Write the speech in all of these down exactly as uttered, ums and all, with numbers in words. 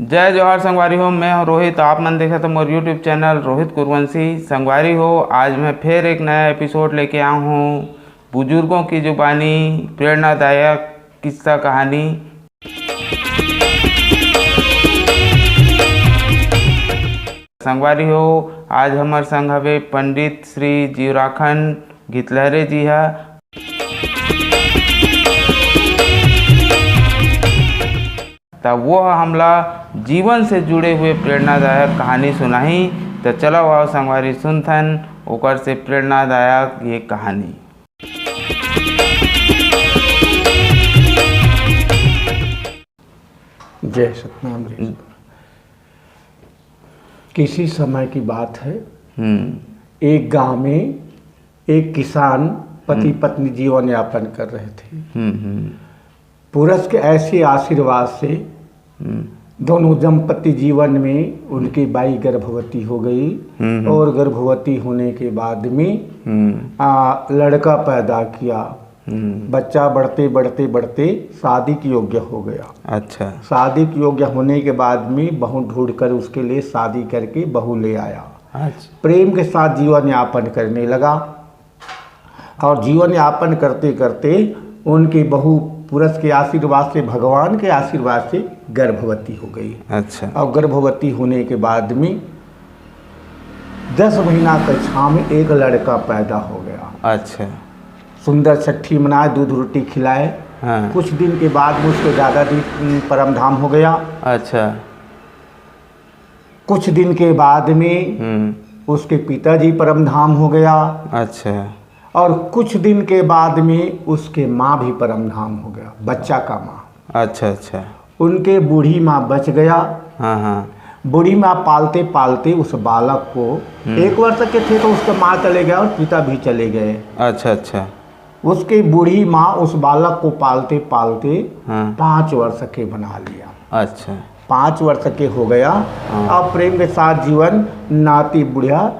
जय जोहार संगवारी हो, मैं हूं रोहित। आप मन देखत हो मोर YouTube चैनल रोहित कुरवंशी। संगवारी हो, आज मैं फिर एक नया एपिसोड लेके आया हूं बुजुर्गों की जुबानी, प्रेरणादायक किस्सा कहानी। संगवारी हो, आज हमर संग हवे पंडित श्री जीवराखन गितलहरे जी हा। त वो ह हमला जीवन से जुड़े हुए प्रेरणादायक कहानी सुनाही। त चलो आओ संगवारी, सुनथन ओकर से प्रेरणादायक ये कहानी। जय सतनाम जी। किसी समय की बात है, हम्म। एक गांव में एक किसान पति हम्म। पत्नी जीवन यापन कर रहे थे। हम्म, हम्म। पुरुष के ऐसे आशीर्वाद से हम्म। दोनों दंपति जीवन में उनकी बाई गर्भवती हो गई हम्म, हम्म। और गर्भवती होने के बाद में हम्म। आ, लड़का पैदा किया। हम्म। बच्चा बढ़ते बढ़ते बढ़ते शादी के योग्य हो गया। अच्छा। शादी के योग्य होने के बाद में बहू ढूंढकर उसके लिए शादी करके बहू ले आया। अच्छा। प्रेम के साथ जीवन यापन करने लगा और जीवन यापन करते करते उनकी बहू पुरुष के आशीर्वाद से, भगवान के आशीर्वाद से गर्भवती हो गई। अच्छा। और गर्भवती होने के बाद में दस महीना के छाव में एक लड़का पैदा हो गया। अच्छा। सुंदर छठी मनाए, दूध रोटी खिलाए। हाँ। कुछ दिन के बाद में उसके दादाजी, उम, परम धाम हो गया। अच्छा। कुछ दिन के बाद में हम्म। उसके पिताजी परम धाम हो गया। अच्छा। और कुछ दिन के बाद में उसके माँ भी परम धाम हो गया, बच्चा का माँ। अच्छा, अच्छा। उनके बूढ़ी माँ बच गया। हाँ, हाँ। बूढ़ी माँ पालते पालते उस बालक को, हम्म। एक वर्ष के थे तो उसका माँ चले गया और पिता भी चले गए। अच्छा, अच्छा। उसकी बूढ़ी माँ उस बालक को पालते पालते हाँ। पाँच वर्ष के बना लिया। अच्छा। पाँच वर्ष के हो गया। हाँ। अब प्रेम के साथ जीवन, नाती बुढ़िया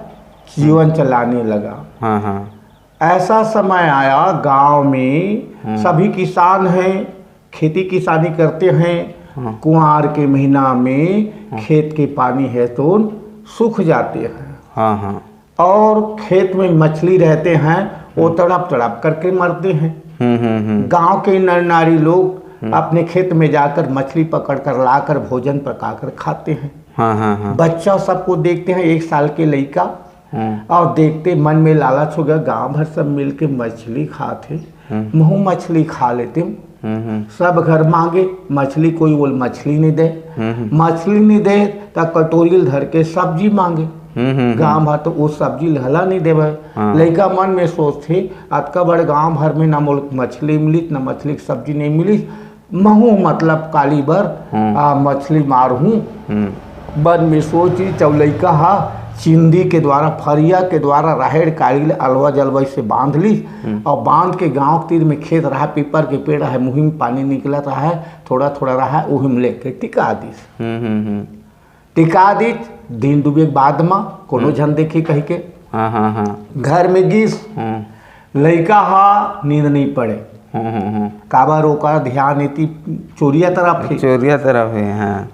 जीवन चलाने लगा। हाँ, हाँ। ऐसा समय आया, गांव में हम्म। सभी किसान हैं, खेती किसानी करते हैं। हाँ। कुआर के महीना में हाँ। खेत के पानी है तो सूख जाते हैं। हाँ, हाँ। और खेत में मछली रहते हैं, वो हम्म। तड़प तड़प करके मरते हैं। हम्म, हम्म, हम्म। गांव के नर नारी लोग हम्म। अपने खेत में जाकर मछली पकड़ कर लाकर भोजन पका कर खाते हैं। हाँ, हाँ, हाँ। बच्चा सबको देखते हैं, एक साल के लइका हम्म। और देखते मन में लालच हो गया, गांव भर सब मिल के मछली खात हे, हम्म। महू मछली खा लेते हूँ। हम्म, हम्म। सब घर मांगे मछली, कोई बोल मछली नहीं दे। हम्म, हम्म। मछली नहीं दे त कटोरी ल धर के सब्जी मांगे। हम्म, हम्म, हम्म। गांव भर तो वो सब्जी ल हला नहीं देवे। हाँ। लइका मन में सोचथे, अतका बड़ गांव भर में ना मोल मछली मिलिस, ना मछली के सब्जी नहीं मिलिस, महू मतलब काली बर हम्म। आ, मछली मारहूँ। हम्म। मन में सोची, चौलइका हा चिंदी के द्वारा, फरिया के द्वारा राहेड़ काली ले अलवा जलवा से बांध ली हम्म। और बांध के गांव के तीर में खेत रहा, पीपर के पेड़ रहा, मुही में पानी निकलत रहा, थोड़ा थोड़ा रहा, उही में लेके टिका दिस। हम्म, हम्म, हम्म। टिका दिस, दिन डूबे के बाद म कोनो हम्म। झन देखे कहिके हाँ, हाँ, हाँ। घर में गिस, हम्म। लइका हा नींद नहीं पड़े। हम्म, हम्म, हम्म। काबर ओकर ध्यान एती चोरिया तरफ हे। चोरिया तरफ हे, हाँ।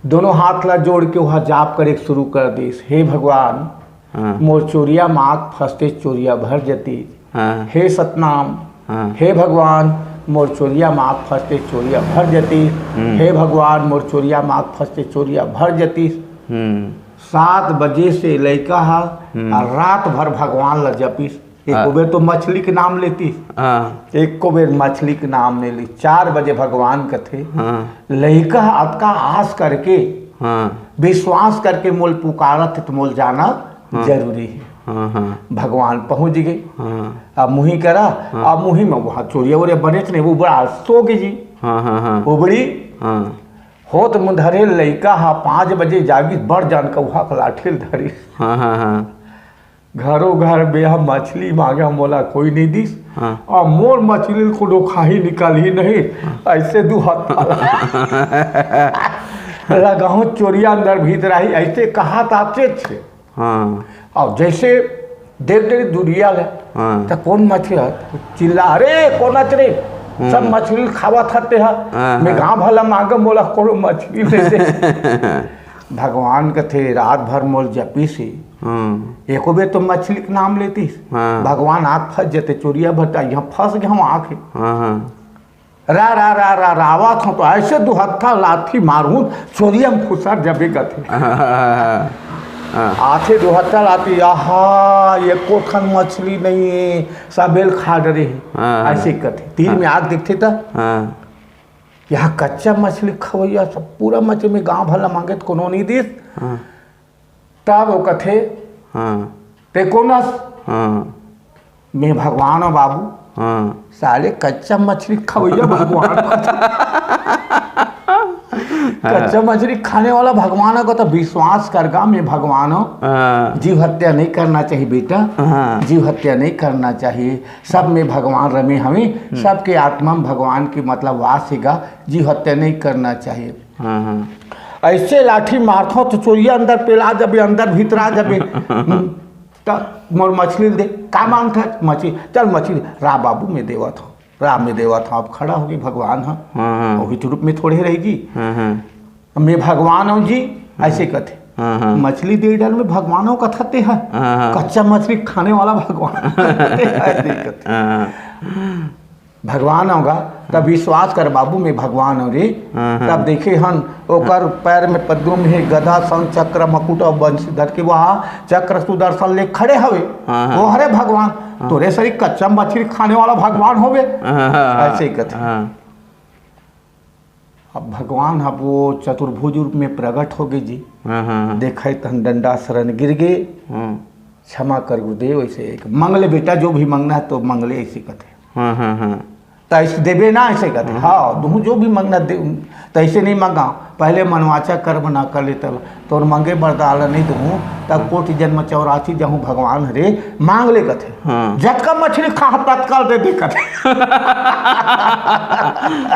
दोनों हाथ ला जोड़ के वहाँ जाप करे शुरू कर दिस, "हे भगवान, हाँ। मोर चोरिया म आग फंसते चोरिया भर जती। हाँ। हे सतनाम, हाँ। हे भगवान, मोर चोरिया म आग फंसते चोरिया भर जती। हम्म। हे भगवान, मोर चोरिया म आग फंसते चोरिया भर जती।" हम्म। सात बजे से लइका हा हम्म। आ रात भर भगवान ला जपिस। एको हाँ। बेर तो मछली के नाम लेतिस, हाँ। एको बेर मछली के नाम नहीं ली। चार बजे भगवान कथे, हाँ। लइका अतका आस करके, हाँ। विश्वास करके मोल पुकारत हे, तो मोल जाना हाँ। जरूरी हे। हाँ, हाँ। भगवान पहुँच गे। हाँ। अब मुही करा, हाँ। अब मुही में वहाँ चोरिया वोरिया बनेच नहीं, वो बड़ा सो गे जी। हाँ, हाँ, हाँ। वो बड़ी हाँ। होत मुंधरे लइका हा पाँच बजे जागिस, बड़ जान कौहा के लाठी ल धरिस। हाँ, हाँ, हाँ। घरो घर बेहा मछली मांगे, मोला कोई नहीं दिस। हाँ। और मोर मछली ल कोनो खाही निकालही नहीं, हाँ। ऐसे दू हाथ लगाहूं चोरिया अंदर भीतर आही, ऐसे कहा ताचे छे। हाँ। और जैसे देख डरे दुरिया ले, हाँ। तो कौन मछली है? चिल्ला, "अरे, कौन मछली?" हम्म। सब मछली खावत हते ह। हाँ, मैं हाँ। गाँव भला मांगे, मोला कोनो मछली दे दे।" भगवान कथे, "रात भर मोर जपी से हम्म। एको बेर तो मछली के नाम लेतीस।" हाँ। भगवान आँख फंस जते, चोरिया भट्टा, यहाँ फंस गया आँख। हाँ, हाँ। रा, रा, रा, रा, रावत हूँ तो ऐसे दुहत्था लाठी मारूँ, चोरिया में फुसर जबे कथे। हाँ, हाँ, हाँ, हाँ। आथे दुहत्था लाठी, आहा, एको ठन मछली नहीं है, सब बेल खा डरे है। हाँ, हाँ। ऐसे कथे। तीर हाँ। में आग दिखथे त हाँ। यहाँ कच्चा मछली खवैया सब पूरा मछली में गाँव भला मांगे त कोनो नहीं दिस। हाँ। तब वो कथे, हाँ। "ते कोन अस?" हाँ। "मैं भगवान हूँ बाबू।" हाँ। साले कच्चा मछली खवैया भगवान। कच्चा मछली खाने वाला भगवान को तो विश्वास कर गा, "मैं भगवान हूँ।" हाँ। जीव हत्या नहीं करना चाहिए बेटा, हाँ। जीव हत्या नहीं करना चाहिए। सब में भगवान रमे हवे, हम्म। सबके आत्मा में भगवान की मतलब वास हे गा, जीव हत्या नहीं करना चाहिए। हाँ, हाँ। ऐसे लाठी मारथो तो चोरिया अंदर पेला जबे, अंदर भीतरा जबे। हम्म, त मोर मछली दे, का मांगत हस? मछली, चल मछली, रा बाबू में देवत हूँ, रा में देवत हूँ। अब खड़ा होगी भगवान ह, हाँ, हाँ। वही रूप में थोड़े रहेगी। हाँ, हाँ। "मैं भगवान हूँ जी," हाँ। ऐसे कथे। हाँ, हाँ। मछली दे डाल में भगवान हूँ कथते हैं। हाँ, हाँ। कच्चा मछली खाने वाला भगवान कथते हैं, ऐसे कथे। हाँ। भगवान होगा, तब विश्वास कर बाबू, मैं भगवान हूँ रे। हाँ, हाँ। तब देखे हन, ओकर पैर में पद्म हे, गदा, शंख, चक्र, मुकुट और बंसी धर के वहाँ चक्र सुदर्शन ले खड़े हवे। हाँ, हाँ। वो हरे भगवान, हाँ। तोरे सरी कच्चा मछली खाने वाला भगवान होवे। हाँ, हाँ, हाँ। ऐसे ही कथे। हाँ। अब भगवान ह वो चतुर्भुज रूप में प्रकट हो गए जी। हाँ, हाँ, हाँ। देखे तहन डंडा शरण गिर गए। हाँ। "क्षमा कर गुरुदेव, ऐसे एक मंगले बेटा, जो भी मंगना है तो मंगले," ऐसे कथे। हाँ, हाँ, हाँ। "त ऐसे देबे ना," ऐसे कथे। हाँ। "हाँ, तुहूँ जो भी मंगना दे, त ऐसे नहीं मंगा, पहले मनवाचा कर्म ना कर ले, तब तोर मंगे बरदान नहीं दूँ, तब कोटि जन्म चौरासी जाहूँ भगवान हरे, मांग ले," कथे। हाँ। "जतका मछली खा, तत्काल दे दे," कथे।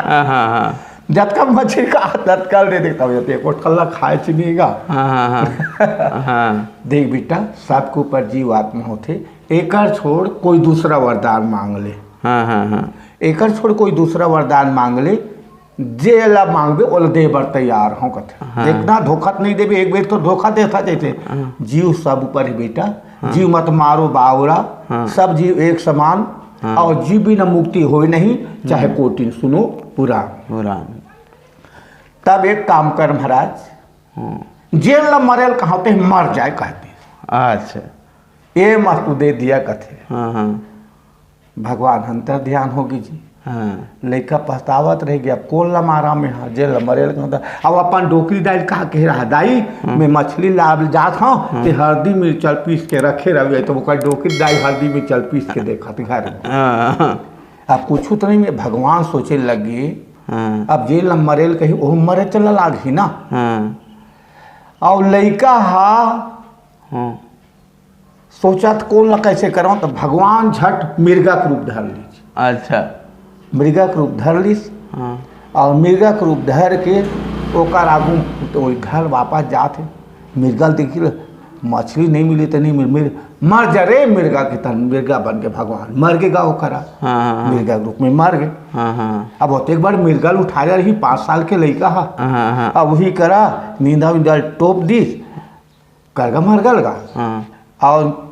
हाँ, हाँ, हाँ। जतका मछली खा, तत्काल दे दे, तब ये एको ठल्ला खाए चिनिएगा। हाँ, हाँ, हाँ। हाँ। देख बेटा, सबके ऊपर जीव आत्मा होथे, एकर छोड़ कोई दूसरा वरदान मांग ले। हाँ, हाँ, हाँ। एकर छोड़ कोई दूसरा वरदान मांग ले, जे ला मांगबे, ओला दे बर तैयार हूँ, कथे। हाँ। देखना, धोखा त नहीं देबे, एक बेर तो धोखा देता जैसे। हाँ। जीव सब ऊपर ही बेटा, हाँ। जीव मत मारो बावरा, हाँ। सब जीव एक समान, हाँ। और जीव बिना मुक्ति होए नहीं, चाहे हम्म। कोटिन सुनो पुराण। पुराण। तब एक काम कर महाराज, हम्म। "जेन ला मरेल कहाते मर जाए," कहते। अच्छा। "ये मत तू दे दिया," कथे। हाँ, हाँ। भगवान अंतर ध्यान होगी जी। हाँ। लइका पछतावत रह गया, "कोन ला मारा में हा, जेन ला मरेल कहाते।" अब अपन डोकरी दाई कहा के रहा, "दाई, हम्म। मैं मछली लाभ जात हूँ, हम्म। ते हल्दी मिर्चल पीस के रखे रहिए," तो ओकर डोकरी दाई हल्दी मिर्चल पीस के देखत घर में। हाँ। अब कुछ तो नहीं, मैं भगवान सोचे लगी, हाँ। अब जेन ला मरेल कही, ओहू मरे चला लाग ही ना। हाँ। और लइका हा हाँ। सोचत कोन ला कैसे करव, तो भगवान झट मिर्गा के रूप धर लीस। अच्छा। मिर्गा के रूप धर लीस। हाँ। और मिर्गा के रूप धर के ओकर आगू तो वही घर वापस जात हे। मिर्गा ल देखिल, मछली नहीं मिली तो नहीं मिल, मिर-, "मर जा रे मिर्गा के तन," मिर्गा बन के भगवान मर के गा ओकरा। हाँ, हाँ, हाँ। मिर्गा के रूप में मर गए। हाँ, हाँ। अब ओतेक बड़ मिर्गा ल उठाए रही, पाँच साल के लइका हा। हाँ, हाँ, हाँ। अब वही करा, नींदा उंदा टोप दीस, करगा मरगा लगा। हाँ। और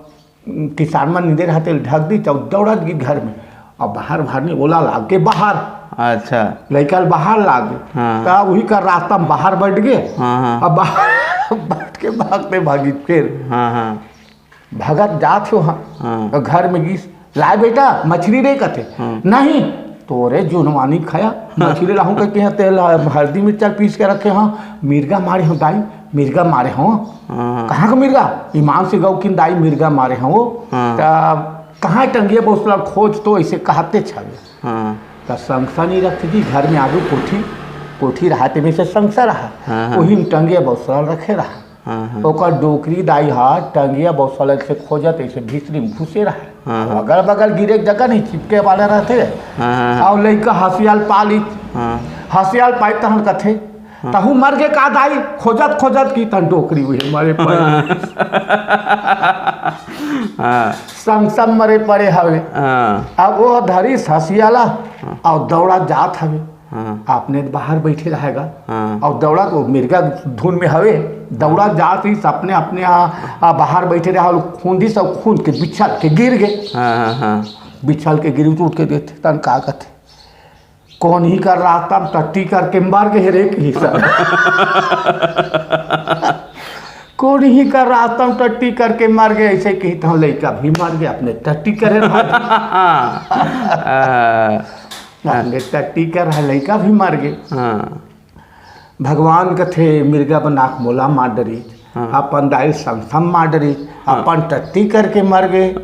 किसान मन नींदे रहते, ढक दी, तब दौड़त गई घर में। अब बाहर, बाहर नहीं, ओला लाग के बाहर। अच्छा। लइका ल बाहर लाग गए। हाँ। तब वही कर रास्ता में बाहर बैठ गए। हाँ, हाँ। अब बाहर बैठ के भागते भागी फिर। हाँ, हाँ। भगत जात हो, हाँ। हाँ। तो घर में गीस, "लाए बेटा, मछली रे," कथे। हाँ। "नहीं, तोरे जुनवानी खाया, मछली लाहूं करके यहाँ तेल, हल्दी मिर्चा पीस के रखे, हाँ, मिर्गा मारे हो दाई, मिर्गा मारे हो।" हाँ। "कहाँ का मिर्गा?" "ईमान से गौ किन दाई, मिर्गा मारे हो वो।" हाँ। "तब कहाँ टंगिया बौसला खोज तो," ऐसे कहते छवे। हाँ। त संगसा नहीं रखती थी, घर में आगू कोठी, कोठी रहा, ते में से संगसा रहा। हाँ, हाँ। वही में टंगिया बौसला रखे रहा। हाँ, हाँ। ओकर डोकरी दाई हा टंगिया बौसल ऐसे खोजत, ऐसे भीतरी में घुसे रहे। हाँ, हाँ। अगल बगल गिरे के जगह नहीं, चिपके वाला रहते। हाँ, हाँ, हाँ। और लइका हसियाल पाली। हाँ। हसियाल पाई तहन कथे, हाँ। "तहू मर गे का दाई? खोजत खोजत की तहन डोकरी हुई मारे पाई।" हाँ। हाँ। संग संग मरे पड़े हवे। हाँ। अब वो धरिस हंसिया ला, हाँ। अउ दौड़ा जात हवे। हाँ। अपने बाहर बैठे रहेगा। हाँ। अउ दौड़ा को मिर्गा धुन में हवे, दौड़ा जात रहिस अपने, अपने आ, आ, बाहर बैठे रहा, खूंदी सब खूंद के बिछल के गिर गए। हाँ, हाँ, हाँ। बिछल के गिरी तो उठ के देखे तन का कथे, "कोन ही कर रास्ता में टट्टी करके मर गए रे," कही सर। "कोन ही कर रास्ता में टट्टी करके मर गए," ऐसे कही तो लइका भी मर गए, अपने टट्टी करे रहा। हाँ। अपने टट्टी कर रहा, लइका भी मर गए। हाँ। भगवान कथे, "मिर्गा बना के मोला मार डरिस, हाँ। अपन दाई संग संग मार डरिस, हाँ। अपन टट्टी करके मर गए।"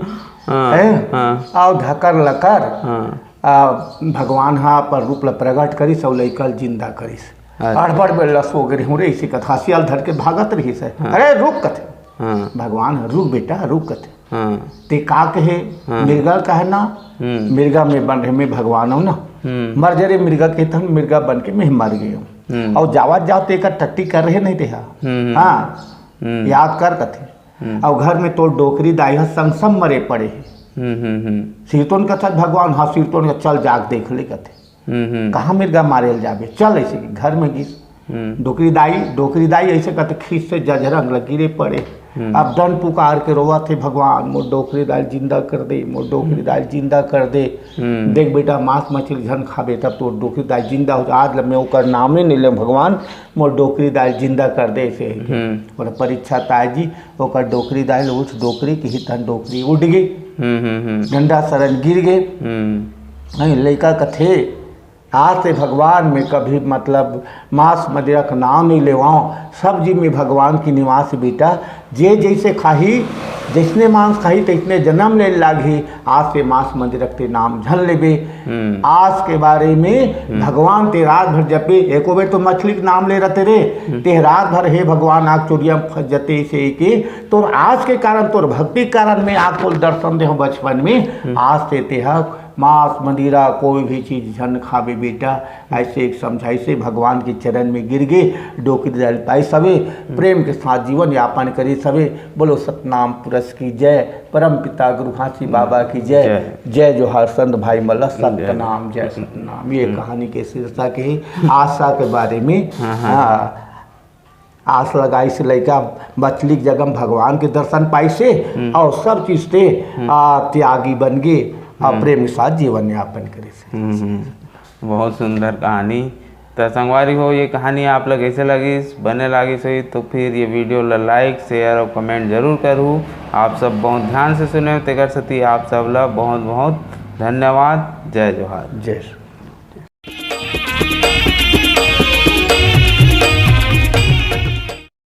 हाँ, हैं? हाँ। अउ धकर लकर, हाँ। आ, भगवान हा अपन रूप ला प्रगट करिस अउ लइका ल जिंदा करिस। अच्छा। अड़बड़ बेला सो गे रहिहूँ रे, ऐसे कथा सियाल धर के भागत रहिस हे। हाँ। "अरे रुक," कथे। हाँ। भगवान ह, "रुक बेटा, रुक," कथे। हाँ। ते का कहे? हाँ। मिर्गा ल कहे ना, हम्म। "मिर्गा में बन रहे, मैं भगवान हूँ ना। हम्म। मर जा रे मिर्गा," कहिथन, मिर्गा बन के मैं मर गए हूँ। हम्म। अउ जावत जावत एकर टट्टी कर रहे नहीं ते हा। हम्म। हाँ। हम्म। याद कर कथे। हम्म। अउ घर में तोर डोकरी दाई ह संग संग मरे पड़े हे। हम्म, हम्म, हम्म। सिरतोन कथस भगवान, हाँ, सिरतोन के चल जाके देख ले कथे। हम्म, हम्म। कहाँ मिर्गा मारे ल जाबे, चल ऐसे कि घर में गिस। हम्म। डोकरी दाई, डोकरी दाई ऐसे कथे खीस से जझरंग लग गिरे पड़े। हम्म। अब दन पुकार के रोवत हे, "भगवान, मोर डोकरी दाई जिंदा कर दे, मोर डोकरी दाई जिंदा कर दे। हम्म। देख बेटा, मांस मछली झन खाबे, तब तोर डोकरी दाई जिंदा हो जा। आज ल मैं ओकर नामे नहीं ले भगवान, मोर डोकरी दाई जिंदा कर दे," ऐसे। हम्म। और परीक्षा ताय जी, ओकर डोकरी दाई ल उठ डोकरी, कही तहन डोकरी उठ गई। हम्म, हम्म, हम्म। डंडा सरन गिर गए। हम्म। नहीं, लइका कथे, "आज से भगवान में कभी, मतलब, मांस मदिरा का नाम नहीं लेवाओ, सब जी में भगवान की निवास बेटा, जे जैसे खाही, जैसने मांस खाही, तैसने जन्म ले लागी। आज से मांस मदिरा के नाम झन लेबे।" हम्म। आज के बारे में हम्म। भगवान ते रात भर जपे, एको बेर तो मछली के नाम ले रहते रे, हम्म। ते रात भर, "हे भगवान, आग चोरिया में फंस जते से के, तोर आज के कारण, तोर भक्ति के कारण में आग को दर्शन दे हो बचपन में, हम्म। आज से ते ह मांस, मदिरा, कोई भी चीज झन खाबे बेटा।" ऐसे एक समझाई से भगवान के चरण में गिर गए, डोकरी दाई ल पाई सवे, प्रेम के साथ जीवन यापन करी सवे। बोलो सतनाम पुरुष की जय, परम पिता गुरु घासी बाबा की जय। जय। जय जोहार संत भाई मन ला, जय। सतनाम, जय सतनाम। ये हम्म। कहानी के शीर्षक है आशा के बारे में। हाँ, हाँ। हाँ। आस लगाइस लइका, मछली के जगह में भगवान के दर्शन पाइस हे, हम्म। अउ सब चीज ते, हम्म। आ, त्यागी बन गे, अउ हम्म। प्रेम के साथ जीवन यापन करिस हे। हम्म, हम्म। बहुत सुंदर कहानी। त संगवारी हो, ये कहानी आप ला कैसे लगिस, बने लगिस होही तो फिर ये video ला like, share और comment जरूर करहू। आप सब बहुत ध्यान से सुने हो, तेकर सेती आप सब ला बहुत बहुत धन्यवाद। जय जोहार। जय श्री